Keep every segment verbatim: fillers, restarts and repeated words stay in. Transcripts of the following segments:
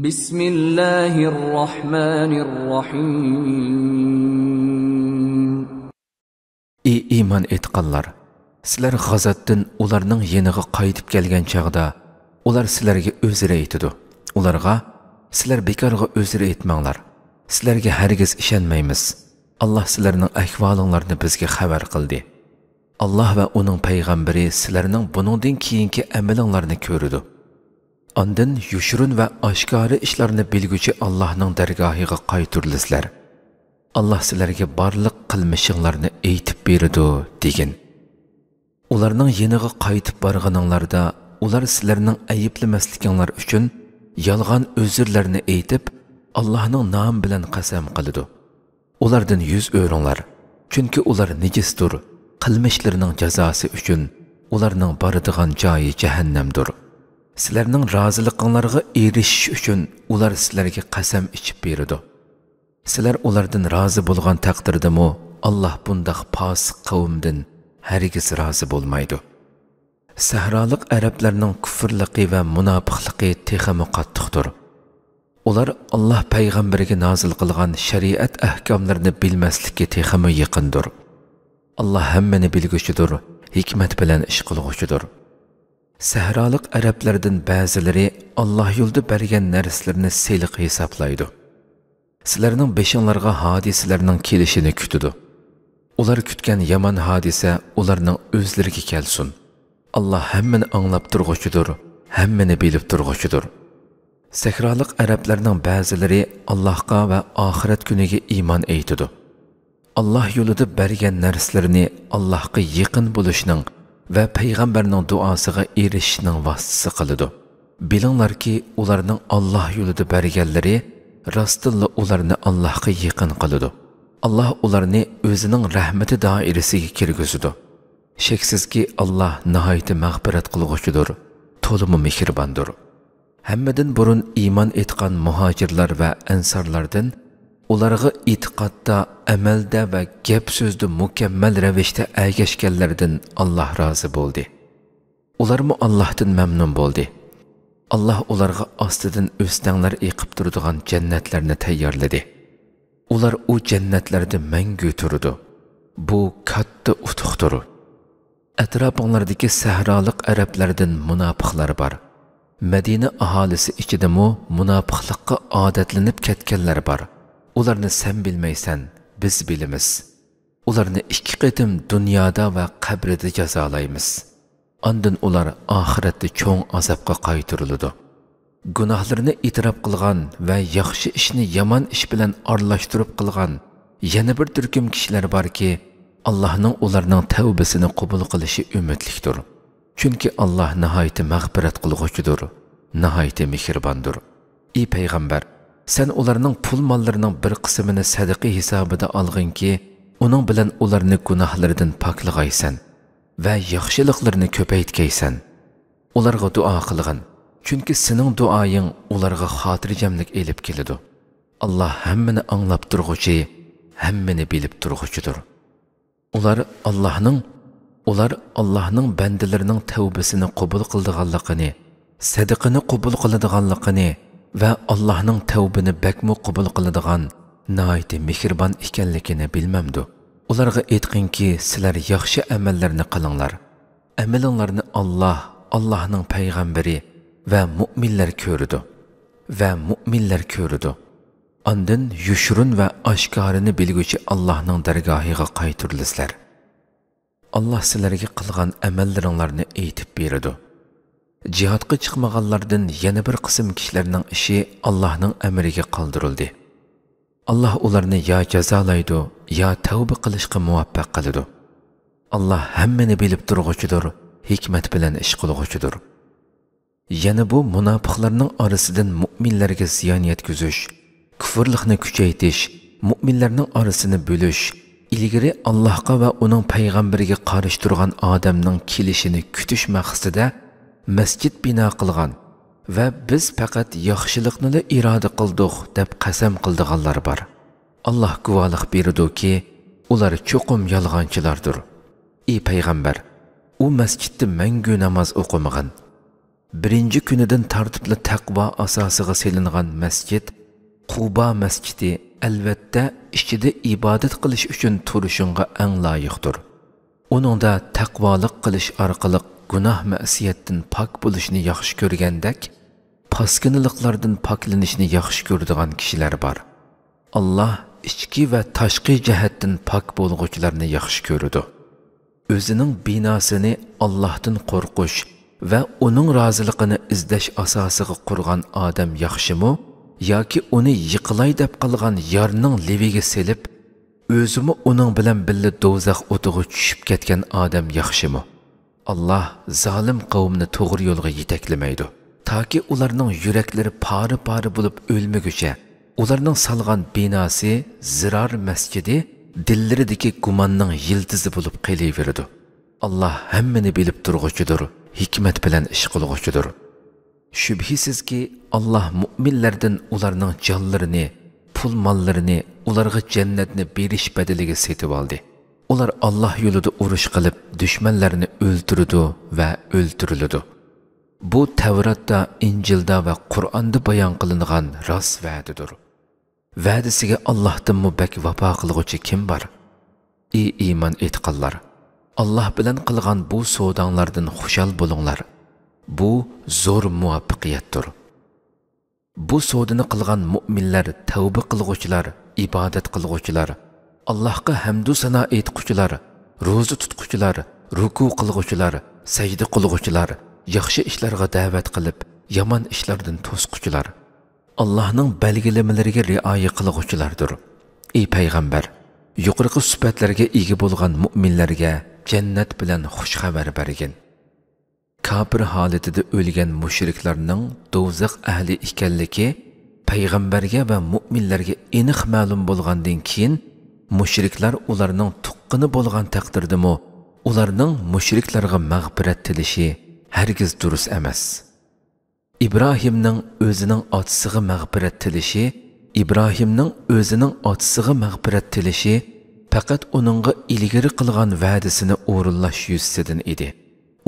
بسم الله الرحمن الرحيم. ئى ئىمان ئېيتقانلار! سىلەر غازاتتىن ئۇلارنىڭ يېنىغا قايتىپ كەلگەن چاغدا، ئۇلار سىلەرگە ئۆزرە ئېيتىدۇ. ئۇلارغا، سىلەر بىكارغا ئۆزرە ئېيتماڭلار. سىلەرگە ھەرگىز ئىشەنمەيمىز. ئاللاھ سىلەرنىڭ ئەھۋالىڭلارنى بىزگە خەۋەر قىلدى. ئاللاھ ۋە ئۇنىڭ پەيغەمبىرى سىلەرنىڭ بۇنىڭدىن كېيىنكى ئەمىلىڭلارنى كۆرىدۇ. ئاندىن يوشۇرۇن ۋە ئاشكارا ئىشلارنى بىلگۈچى ئاللاھنىڭ دەرگاھىغا قايتۇرۇلىسىلەر. ئاللاھ سىلەرگە بارلىق قىلمىشىڭلارنى ئېيتىپ بېرىدۇ، دېگىن. ئۇلارنىڭ يېنىغا قايتىپ بارغىنىڭلاردا، ئۇلار سىلەرنىڭ ئەيىبلىمەسلىكىڭلار ئۈچۈن يالغان ئۆزۈرلەرنى ئېيتىپ، ئاللاھنىڭ نامى بىلەن قەسەم قىلىدۇ. ئۇلاردىن يۈز ئۆرۈڭلار، چۈنكى ئۇلار نىجىستۇر، قىلمىشلىرىنىڭ جازاسى ئۈچۈن ئۇلارنىڭ بارىدىغان جايى جەھەننەمدۇر. سىلەرنىڭ رازىلىقىڭلارغا ئېرىشىش ئۈچۈن ئۇلار سىلەرگە قەسەم ئىچىپ بېرىدۇ. سىلەر ئۇلاردىن رازى بولغان تەقدىردىمۇ، ئاللاھ بۇنداق پاسىق قەۋمدىن ھەرگىز رازى بولمايدۇ. سەھرالىق ئەرەبلەرنىڭ كۇفرلۇقى ۋە مۇناپىقلىقى تېخىمۇ قاتتىقتۇر. ئۇلار ئاللاھ پەيغەمبىرىگە نازىل قىلغان شەرىئەت ئەھكاملىرىنى بىلمەسلىككە تېخىمۇ يېقىندۇر. ئاللاھ ھەممىنى بىلگۈچىدۇر، ھېكمەت بىلەن ئىش قىلغۇچىدۇر. سەھرالىق ئەرەبلەردىن بەزىلىرى ئاللاھ يولىدا بەرگەن نەرسىلىرىنى سېلىق ھېسابلايدۇ. سىلەرنىڭ بېشىڭلارغا ھادىسىلەرنىڭ كېلىشىنى كۈتىدۇ. ئۇلار كۈتكەن يامان ھادىسە ئۇلارنىڭ ئۆزلىرىگە كەلسۇن. ئاللاھ ھەممىنى ئاڭلاپ تۇرغۇچىدۇر، ھەممىنى بىلىپ تۇرغۇچىدۇر. سەھرالىق ئەرەبلەرنىڭ بەزىلىرى ئاللاھقا ۋە ئاخىرەت كۈنىگە ئىمان ئېيتىدۇ. ئاللاھ يولىدا بەرگەن نەرسىلىرىنى ئاللاھقا يېقىن بولۇشنىڭ ۋە پەيغەمبەرنىڭ دۇئاسىغا ئېرىشىشنىڭ ۋاسىتىسى قىلىدۇ. بىلىڭلاركى، ئۇلارنىڭ ئاللاھ يولىدا بەرگەنلىرى راستتىنلا ئۇلارنى ئاللاھقا يېقىن قىلىدۇ. ئاللاھ ئۇلارنى ئۆزىنىڭ رەھمىتى دائىرىسىگە كىرگۈزىدۇ. شەكسىزكى، ئاللاھ ناھايىتى مەغپىرەت قىلغۇچىدۇر، تولىمۇ مېھرىباندۇر. ھەممىدىن بۇرۇن ئىمان ئېيتقان مۇھاجىرلار ۋە ئەنسارلاردىن، ئۇلارغا ئېتىقادتا، ئەمەلدە ۋە گەپ-سۆزدە مۇكەممەل رەۋىشتە ئەگەشكەنلەردىن ئاللاھ رازى بولدى. ئۇلارمۇ ئاللاھتىن مەمنۇن بولدى. ئاللاھ ئۇلارغا ئاستىدىن ئۆستەڭلەر ئېقىپ تۇرىدىغان جەننەتلەرنى تەييارلىدى. ئۇلار ئۇ جەننەتلەردە مەڭگۈ تۇرىدۇ. بۇ كاتتا ئۇتۇقتۇر. ئەتراپىڭلاردىكى سەھرالىق ئەرەبلەردىن مۇناپىقلار بار. مەدىنە ئاھالىسى ئىچىدىمۇ مۇناپىقلىققا ئادەتلىنىپ كەتكەنلەر بار. ئۇلارنى سەن بىلمەيسەن، بىز بىلىمىز. ئۇلارنى ئىككى قېتىم دۇنيادا ۋە قەبرىدە جازالايمىز. ئاندىن ئۇلار ئاخىرەتتە چوڭ ئازابقا قايتۇرۇلىدۇ. گۇناھلىرىنى ئېتىراپ قىلغان ۋە ياخشى ئىشنى يامان ئىش بىلەن ئارىلاشتۇرۇپ قىلغان يەنە بىر تۈركۈم كىشىلەر باركى، ئاللاھنىڭ ئۇلارنىڭ تەۋبىسىنى قوبۇل قىلىشى ئۈمىدلىكتۇر. چۈنكى ئاللاھ ناھايىتى مەغپىرەت قىلغۇچىدۇر، ناھايىتى مېھرىباندۇر. ئى پەيغەمبەر، سەن ئۇلارنىڭ پۇل-ماللىرىنىڭ بىر قىسمىنى سەدىقە ھېسابىدا ئالغىنكى، ئۇنىڭ بىلەن ئۇلارنى گۇناھلىرىدىن پاكلىغايسەن ۋە ياخشىلىقلىرىنى كۆپەيتكەيسەن. ئۇلارغا دۇئا قىلغىن، چۈنكى سېنىڭ دۇئايىڭ ئۇلارغا خاتىرجەملىك ئېلىپ كېلىدۇ. ئاللاھ ھەممىنى ئاڭلاپ تۇرغۇچى، ھەممىنى بىلىپ تۇرغۇچىدۇر. ئۇلار ئاللاھنىڭ، ئۇلار ئاللاھنىڭ بەندىلىرىنىڭ تەۋبىسىنى قوبۇل قىلىدىغانلىقىنى، سەدىقىنى قوبۇل قىلىدىغانلىقىنى ۋە ئاللاھنىڭ تەۋبىنى بەكمۇ قوبۇل قىلىدىغان، ناھايىتى مېھرىبان ئىكەنلىكىنى بىلمەمدۇ؟ ئۇلارغا ئېيتقىنكى، سىلەر ياخشى ئەمەللەرنى قىلىڭلار. ئەمىلىڭلارنى ئاللاھ، ئاللاھنىڭ پەيغەمبىرى ۋە مۇئمىنلەر كۆرىدۇ. ۋە مۇئمىنلەر كۆرىدۇ. ئاندىن يوشۇرۇن ۋە ئاشكارىنى بىلگۈچى ئاللاھنىڭ دەرگاھىغا قايتۇرۇلىسىلەر. ئاللاھ سىلەرگە قىلغان ئەمەللىرىڭلارنى ئېيتىپ بېرىدۇ. جىھادقا چىقمىغانلاردىن يەنە بىر قىسىم كىشىلەرنىڭ ئىشى ئاللاھنىڭ ئەمرىگە قالدۇرۇلدى. ئاللاھ ئۇلارنى يا جازالايدۇ، يا تەۋبە قىلىشقا مۇۋەپپەق قىلىدۇ. ئاللاھ ھەممىنى بىلىپ تۇرغۇچىدۇر، ھېكمەت بىلەن ئىش قىلغۇچىدۇر. يەنە بۇ مۇناپىقلارنىڭ ئارىسىدىن مۇئمىنلەرگە زىيان يەتكۈزۈش، كۇفرلۇقنى كۈچەيتىش، مۇئمىنلەرنىڭ ئارىسىنى بۆلۈش، ئىلگىرى ئاللاھقا ۋە ئۇنىڭ پەيغەمبىرىگە قارشى تۇرغان ئادەمنىڭ كېلىشىنى كۈتۈش مەقسىتىدە مەسچىت بىنا قىلغان ۋە بىز پەقەت ياخشىلىقنىلا ئىرادە قىلدۇق دەپ قەسەم قىلىدىغانلار بار. ئاللاھ گۇۋاھلىق بېرىدۇكى، ئۇلار چوقۇم يالغانچىلاردۇر. ئى پەيغەمبەر، ئۇ مەسچىتتە مەڭگۈ ناماز ئوقۇمىغىن. بىرىنچى كۈنىدىن تارتىپلا تەقۋا ئاساسىغا سېلىنغان مەسچىت، قۇبا مەسچىتى، ئەلۋەتتە، ئىچىدە ئىبادەت قىلىش ئۈچۈن تۇرۇشۇڭغا ئەڭ لايىقتۇر. ئۇنىڭدا تەقۋالىق قىلىش ئارقىلىق گۇناھ-مەئسىيەتتىن پاك بولۇشنى ياخشى كۆرگەندەك، پاسكىنىلىقلاردىن پاكلىنىشنى ياخشى كۆرىدىغان كىشىلەر بار. ئاللاھ ئىچكى ۋە تاشقى جەھەتتىن پاك بولغۇچىلارنى ياخشى كۆرىدۇ. ئۆزىنىڭ بىناسىنى ئاللاھتىن قورقۇش ۋە ئۇنىڭ رازىلىقىنى ئىزدەش ئاساسىغا قۇرغان ئادەم ياخشىمۇ ياكى ئۇنى يىقىلاي دەپ قالغان يارنىڭ لېۋىگە سېلىپ، ئۆزىمۇ ئۇنىڭ بىلەن بىللە دوزاخ ئوتىغا چۈشۈپ كەتكەن ئادەم ياخشىمۇ؟ ئاللاھ زالىم قەۋمنى توغرا يولغا يېتەكلىمەيدۇ. تاكى ئۇلارنىڭ يۈرەكلىرى پارە-پارە بولۇپ ئۆلمىگۈچە، ئۇلارنىڭ سالغان بىناسى، زىرار مەسچىدى دىللىرىدىكى گۇماننىڭ يىلتىزى بولۇپ قېلىۋېرىدۇ. ئاللاھ ھەممىنى بىلىپ تۇرغۇچىدۇر، ھېكمەت بىلەن ئىش قىلغۇچىدۇر. شۈبھىسىزكى، ئاللاھ مۇئمىنلەردىن ئۇلارنىڭ جانلىرىنى، پۇل-ماللىرىنى ئۇلارغا جەننەتنى بېرىش بەدىلىگە سېتىۋالدى. ئۇلار ئاللاھ يولىدا ئۇرۇش قىلىپ، دۈشمەنلەرنى ئۆلتۈرىدۇ ۋە ئۆلتۈرۈلىدۇ. بۇ تەۋراتتا، ئىنجىلدا ۋە قۇرئاندا بايان قىلىنغان راست ۋەدىدۇر. ۋەدىسىگە ئاللاھتىنمۇ بەك ۋاپا قىلغۇچى كىم بار؟ ئى ئىمان ئېيتقانلار! ئاللاھ بىلەن قىلغان بۇ سوداڭلاردىن خۇشال بولۇڭلار. بۇ زور مۇۋەپپەقىيەتتۇر. بۇ سودىنى قىلغان مۇئمىنلەر تەۋبە قىلغۇچىلار، ئىبادەت قىلغۇچىلار، ئاللاھقا ھەمدۇ سانا ئېيتقۇچىلار، روزا تۇتقۇچىلار، رۇكۇ قىلغۇچىلار، سەجدە قىلغۇچىلار، ياخشى ئىشلارغا دەۋەت قىلىپ، يامان ئىشلاردىن توسقۇچىلار، ئاللاھنىڭ بەلگىلىمىلىرىگە رىئايە قىلغۇچىلاردۇر. ئى پەيغەمبەر، يۇقىرىقى سۈپەتلەرگە ئىگە بولغان مۇئمىنلەرگە جەننەت بىلەن خۇش خەۋەر بەرگىن. كاپىر ھالىتىدە ئۆلگەن مۇشرىكلارنىڭ دوزاخ ئەھلى ئىكەنلىكى پەيغەمبەرگە ۋە مۇئمىنلەرگە ئېنىق مەلۇم بولغاندىن كېيىن، مۇشرىكلار ئۇلارنىڭ تۇغقىنى بولغان تەقدىردىمۇ، ئۇلارنىڭ مۇشرىكلارغا مەغپىرەت تىلىشى ھەرگىز دۇرۇس ئەمەس. ئىبراھىمنىڭ ئۆزىنىڭ ئاتىسىغا مەغپىرەت تىلىشى، ئىبراھىمنىڭ ئۆزىنىڭ ئاتىسىغا مەغپىرەت تىلىشى پەقەت ئۇنىڭغا ئىلگىرى قىلغان ۋەدىسىنى ئورۇنلاش يۈزىسىدىن ئىدى.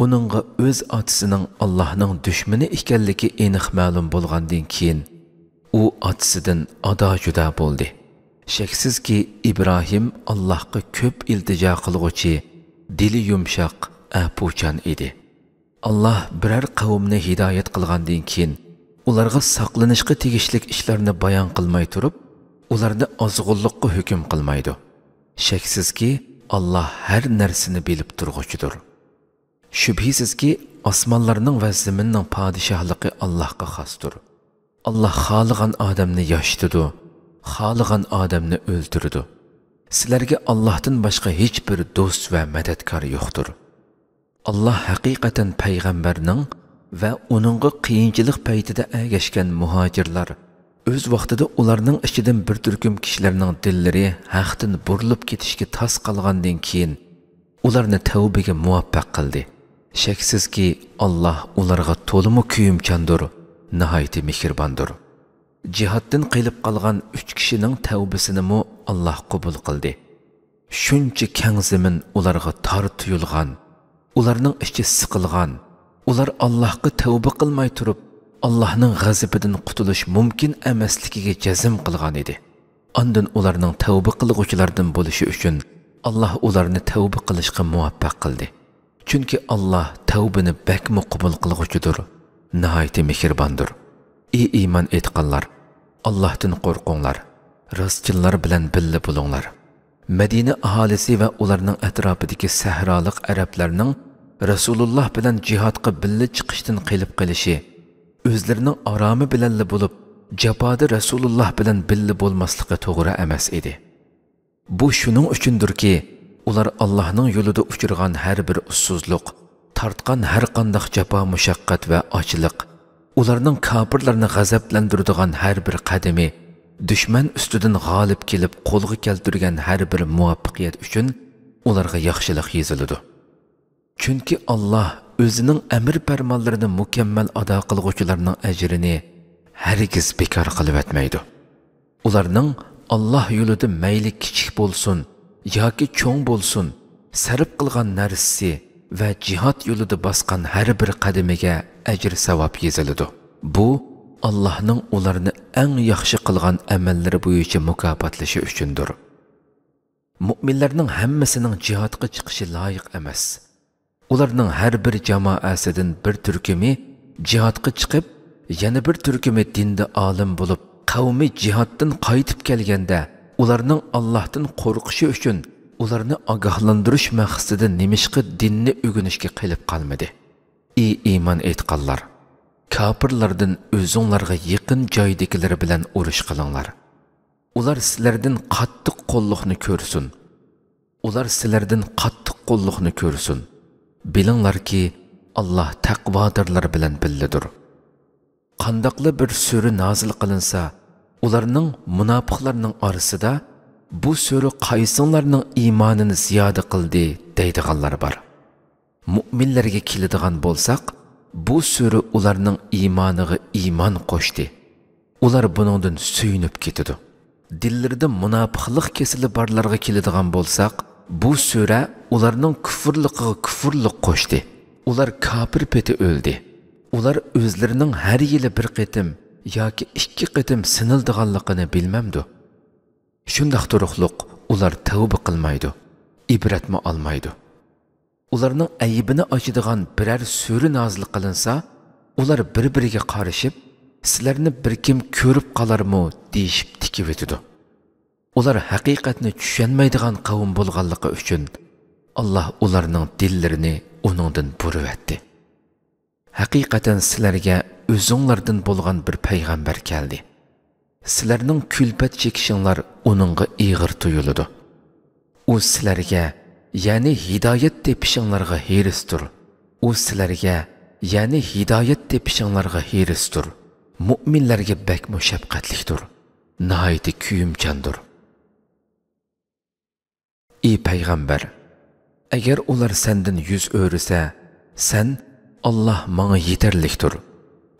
ئۇنىڭغا ئۆز ئاتىسىنىڭ ئاللاھنىڭ دۈشمىنى ئىكەنلىكى ئېنىق مەلۇم بولغاندىن كېيىن، ئۇ ئاتىسىدىن ئادا-جۇدا بولدى. شەكسىزكى، ئىبراھىم ئاللاھقا كۆپ ئىلتىجا قىلغۇچى، دىلى يۇمشاق، ئەپۇچان ئىدى. ئاللاھ بىرەر قەۋمنى ھىدايەت قىلغاندىن كېيىن، ئۇلارغا ساقلىنىشقا تېگىشلىك ئىشلارنى بايان قىلماي تۇرۇپ، ئۇلارنى ئازغۇنلۇققا ھۆكۈم قىلمايدۇ. شەكسىزكى، ئاللاھ ھەر نەرسىنى بىلىپ تۇرغۇچىدۇر. شۈبھىسىزكى، ئاسمانلارنىڭ ۋە زېمىننىڭ پادىشاھلىقى ئاللاھقا خاستۇر. ئاللاھ خالىغان ئادەمنى ياشىتىدۇ، خالىغان ئادەمنى ئۆلتۈرىدۇ. سىلەرگە ئاللاھتىن باشقا ھېچبىر دوست ۋە مەدەتكار يوقتۇر. ئاللاھ ھەقىقەتەن پەيغەمبەرنىڭ ۋە ئۇنىڭغا قىيىنچىلىق پەيتىدە ئەگەشكەن مۇھاجىرلار، ئۆز ۋاقتىدا ئۇلارنىڭ ئىچىدىن بىر تۈركۈم كىشىلەرنىڭ دىللىرى ھەقتىن بۇرۇلۇپ كېتىشكە تاس قالغاندىن كېيىن، ئۇلارنى تەۋبىگە مۇۋەپپەق قىلدى. شەكسىزكى، ئاللاھ ئۇلارغا تولىمۇ كۆيۈمچاندۇر، ناھايىتى مېھرىباندۇر. جىھادتىن قېلىپ قالغان ئۈچ كىشىنىڭ تەۋبىسىنىمۇ ئاللاھ قوبۇل قىلدى. شۇنچە كەڭ زېمىن ئۇلارغا تار تۇيۇلغان، ئۇلارنىڭ ئىچى سىقىلغان، ئۇلار ئاللاھقا تەۋبە قىلماي تۇرۇپ، ئاللاھنىڭ غەزىپىدىن قۇتۇلۇش مۇمكىن ئەمەسلىكىگە جەزم قىلغان ئىدى. ئاندىن ئۇلارنىڭ تەۋبە قىلغۇچىلاردىن بولۇشى ئۈچۈن، ئاللاھ ئۇلارنى تەۋبە قىلىشقا مۇۋەپپەق قىلدى. چۈنكى ئاللاھ تەۋبىنى بەكمۇ قوبۇل قىلغۇچىدۇر، ناھايىتى مېھرىباندۇر. ئى ئىمان ئېيتقانلار! ئاللاھتىن قورقۇڭلار، راستچىللار بىلەن بىللە بولۇڭلار. مەدىنە ئاھالىسى ۋە ئۇلارنىڭ ئەتراپىدىكى سەھرالىق ئەرەبلەرنىڭ رەسۇلۇللاھ بىلەن جىھادقا بىللە چىقىشتىن قېلىپ قېلىشى، ئۆزلىرىنىڭ ئارامى بىلەنلا بولۇپ، جاپادا رەسۇلۇللاھ بىلەن بىللە بولماسلىقى توغرا ئەمەس ئىدى. بۇ شۇنىڭ ئۈچۈندۇركى، ئۇلار ئاللاھنىڭ يولىدا ئۇچرىغان ھەر بىر ئۇسسۇزلۇق، تارتقان ھەر قانداق جاپا-مۇشەققەت ۋە ئاچلىق، ئۇلارنىڭ كاپىرلارنى غەزەپلەندۈرىدىغان ھەر بىر قەدىمى، دۈشمەن ئۈستىدىن غالىب كېلىپ قولغا كەلتۈرگەن ھەر بىر مۇۋەپپەقىيەت ئۈچۈن ئۇلارغا ياخشىلىق يېزىلىدۇ. چۈنكى ئاللاھ ئۆزىنىڭ ئەمىر-پەرمانلىرىنى مۇكەممەل ئادا قىلغۇچىلارنىڭ ئەجرىنى ھەرگىز بىكار قىلىۋەتمەيدۇ. ئۇلارنىڭ ئاللاھ يولىدا مەيلى كىچىك بولسۇن ياكى چوڭ بولسۇن، سەرپ قىلغان نەرسىسى ۋە جىھاد يولىدا باسقان ھەر بىر قەدىمىگە ئەجىر-ساۋاب يېزىلىدۇ. بۇ ئاللاھنىڭ ئۇلارنى ئەڭ ياخشى قىلغان ئەمەللىرى بويىچە مۇكاپاتلىشى ئۈچۈندۇر. مۇئمىنلەرنىڭ ھەممىسىنىڭ جىھادقا چىقىشى لايىق ئەمەس. ئۇلارنىڭ ھەر بىر جامائەسىدىن بىر تۈركۈمى جىھادقا چىقىپ، يەنە بىر تۈركۈمى دىندا ئالىم بولۇپ، قەۋمى جىھادتىن قايتىپ كەلگەندە، ئۇلارنىڭ ئاللاھتىن قورقۇشى ئۈچۈن ئۇلارنى ئاگاھلاندۇرۇش مەقسىتىدە نېمىشقا دىننى ئۆگىنىشكە قېلىپ قالمىدى؟ ئى ئىمان ئېيتقانلار! كاپىرلاردىن ئۆزۈڭلارغا يېقىن جايدىكىلىرى بىلەن ئۇرۇش قىلىڭلار. ئۇلار سىلەردىن قاتتىق قوللۇقنى كۆرسۇن. ئۇلار سىلەردىن قاتتىق قوللۇقنى كۆرسۇن. بىلىڭلاركى، ئاللاھ تەقۋادارلار بىلەن بىللىدۇر. قانداقلا بىر سۈرە نازىل قىلىنسا، ئۇلارنىڭ، مۇناپىقلارنىڭ ئارىسىدا، «بۇ سۈرە قايسىڭلارنىڭ ئىمانىنى زىيادە قىلدى؟» دەيدىغانلار بار. مۇئمىنلەرگە كېلىدىغان بولساق، بۇ سۈرە ئۇلارنىڭ ئىمانىغا ئىمان قوشتى. ئۇلار بۇنىڭدىن سۆيۈنۈپ كېتىدۇ. دىللىرىدا مۇناپىقلىق كېسىلى بارلارغا كېلىدىغان بولساق، بۇ سۈرە ئۇلارنىڭ كۇفۇرلۇقىغا كۇفۇرلۇق قوشتى. ئۇلار كاپىر پېتى ئۆلدى. ئۇلار ئۆزلىرىنىڭ ھەر يىلى بىر قېتىم ياكى ئىككى قېتىم سىنىلىدىغانلىقىنى بىلمەمدۇ؟ شۇنداق تۇرۇقلۇق ئۇلار تەۋبە قىلمايدۇ، ئىبرەتمۇ ئالمايدۇ. ئۇلارنىڭ ئەيىبىنى ئاچىدىغان بىرەر سۈرە نازىل قىلىنسا، ئۇلار بىر-بىرىگە قارىشىپ، «سىلەرنى بىر كىم كۆرۈپ قالارمۇ؟» دېيىشىپ تىكىۋېتىدۇ. ئۇلار ھەقىقەتنى چۈشەنمەيدىغان قەۋم بولغانلىقى ئۈچۈن، ئاللاھ ئۇلارنىڭ دىللىرىنى ئۇنىڭدىن بۇرۇۋەتتى. ھەقىقەتەن سىلەرگە ئۆزۈڭلاردىن بولغان بىر پەيغەمبەر كەلدى. سىلەرنىڭ كۈلپەت چېكىشىڭلار ئۇنىڭغا ئېغىر تۇيۇلىدۇ. ئۇ سىلەرگە، يەنى ھىدايەت تېپىشىڭلارغا ھېرىستۇر. ئۇ سىلەرگە، يەنى ھىدايەت تېپىشىڭلارغا ھېرىستۇر. مۇئمىنلەرگە بەكمۇ شەپقەتلىكتۇر. ناھايىتى كۆيۈمچاندۇر. ئى پەيغەمبەر! ئەگەر ئۇلار سەندىن يۈز ئۆرۈسە، سەن، «ئاللاھ ماڭا يېتەرلىكتۇر.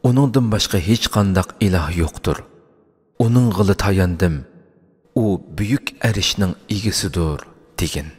ئۇنىڭدىن باشقا ھېچقانداق ئىلاھ يوقتۇر. ئۇنىڭغىلا تاياندىم. ئۇ بۈيۈك ئەرشنىڭ ئىگىسىدۇر» دېگىن.